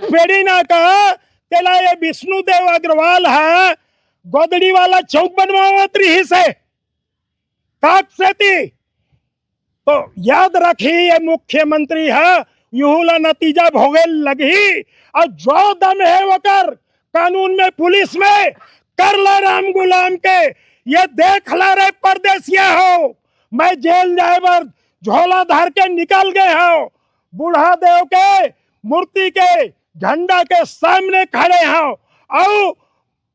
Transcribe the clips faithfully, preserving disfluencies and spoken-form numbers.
पेड़ी ना का, तेला ये विष्णुदेव अग्रवाल ह गोदड़ी वाला चौक बनवावत रहिस हे। काक सेती तो याद रखी, ये मुख्यमंत्री ह, यहू ला नतीजा भोगे लगही। अउ जो दम हे ओकर कानून में, पुलिस में, कर ले राम गुलाम के। ये देख ला रे परदेसिया हो, मैं जेल जाए बर झोला धर के निकल गए हो, बूढ़ा देव के मूर्ति के झंडा के सामने खड़े हो। अउ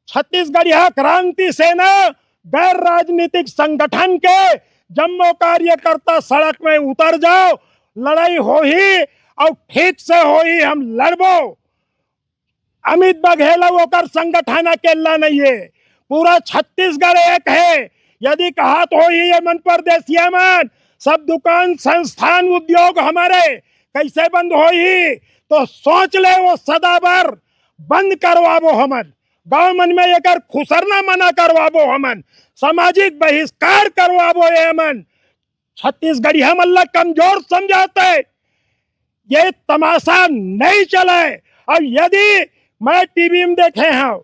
छत्तीसगढ़िया क्रांति सेना गैर राजनीतिक संगठन के जम्मो कार्यकर्ता सड़क में उतर जाओ, लड़ाई होही अउ ठीक से होही, हम लड़बो। अमित बघेल अउ ओकर संगठन अकेला नहीं हे, पूरा छत्तीसगढ़ एक हे। यदि कहत होही ये मन परदेसिया मन, सब दुकान, संस्थान, उद्योग हमरे, कैसे बंद होही? तो सोच ले, वो सदा बर बंद करवाबो हमन। गांव मन में एकर खुसरना मना करवाबो हमन, सामाजिक बहिष्कार करवाबो ये मन। छत्तीसगढ़िया मन ला कमजोर समझाते, ये तमाशा नहीं चले। अउ यदि मैं टीवी में देखे हंव,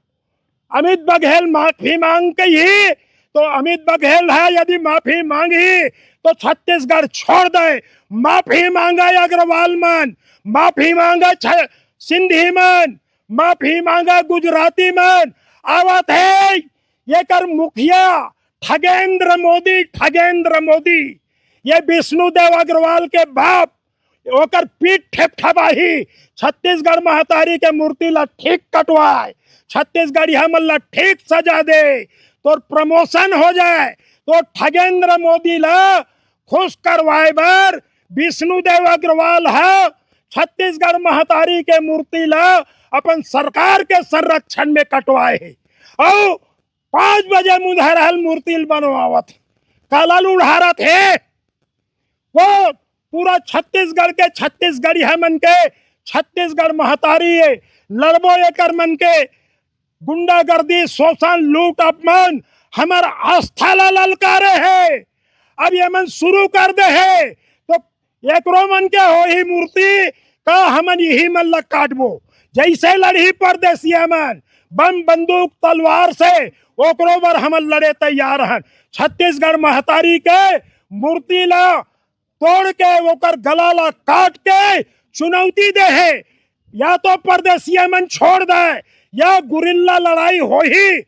अमित बघेल माफी मांग कही, तो अमित बघेल ह यदि माफी मांगही तो छत्तीसगढ़ छोड़ दे। माफी मांगा अग्रवाल मन, माफी मांगा छ-, सिंधी मन, माफी मांगा गुजराती मन। आवत हे एकर मुखिया ठगेंद्र मोदी, ठगेंद्र मोदी, ये विष्णुदेव अग्रवाल के बाप, ओकर पीठ ठेपठबाही। छत्तीसगढ़ महतारी के मूर्ति ला ठीक कटवाए, छत्तीसगढ़िया मन ला ठीक सजा दे, तोर प्रमोशन हो जाए। तो ठगेंद्र मोदी ला खुश करवाए बर विष्णुदेव अग्रवाल ह छत्तीसगढ़ महतारी के मूर्ति ला अपन सरकार के संरक्षण में कटवाए हे। अउ पाँच बजे मुंधरहल मूर्ति ल बनवावत हे, काला ल उड़ारत हे। वो पूरा छत्तीसगढ़ के, छत्तीसगढ़िया मन के, छत्तीसगढ़ महतारी हे, लड़बो एकर मन के। गुंडागर्दी, शोषण, लूट, अपमान हमर आस्था ला ललकारे हे। अब ये मन शुरू कर दे हे तो एकरो मन के होही मूर्ति का हमन इही मन ला काटबो। जैसे लड़ही परदेसिया मन बम, बंदूक, तलवार से, ओकरो बर हमन लड़े तैयार हन। छत्तीसगढ़ महतारी के मूर्ति ला तोड़ के, ओकर गला ला काट के चुनौती दे हे, या तो परदेसिया मन छोड़ दे, या गुरिल्ला लड़ाई होही।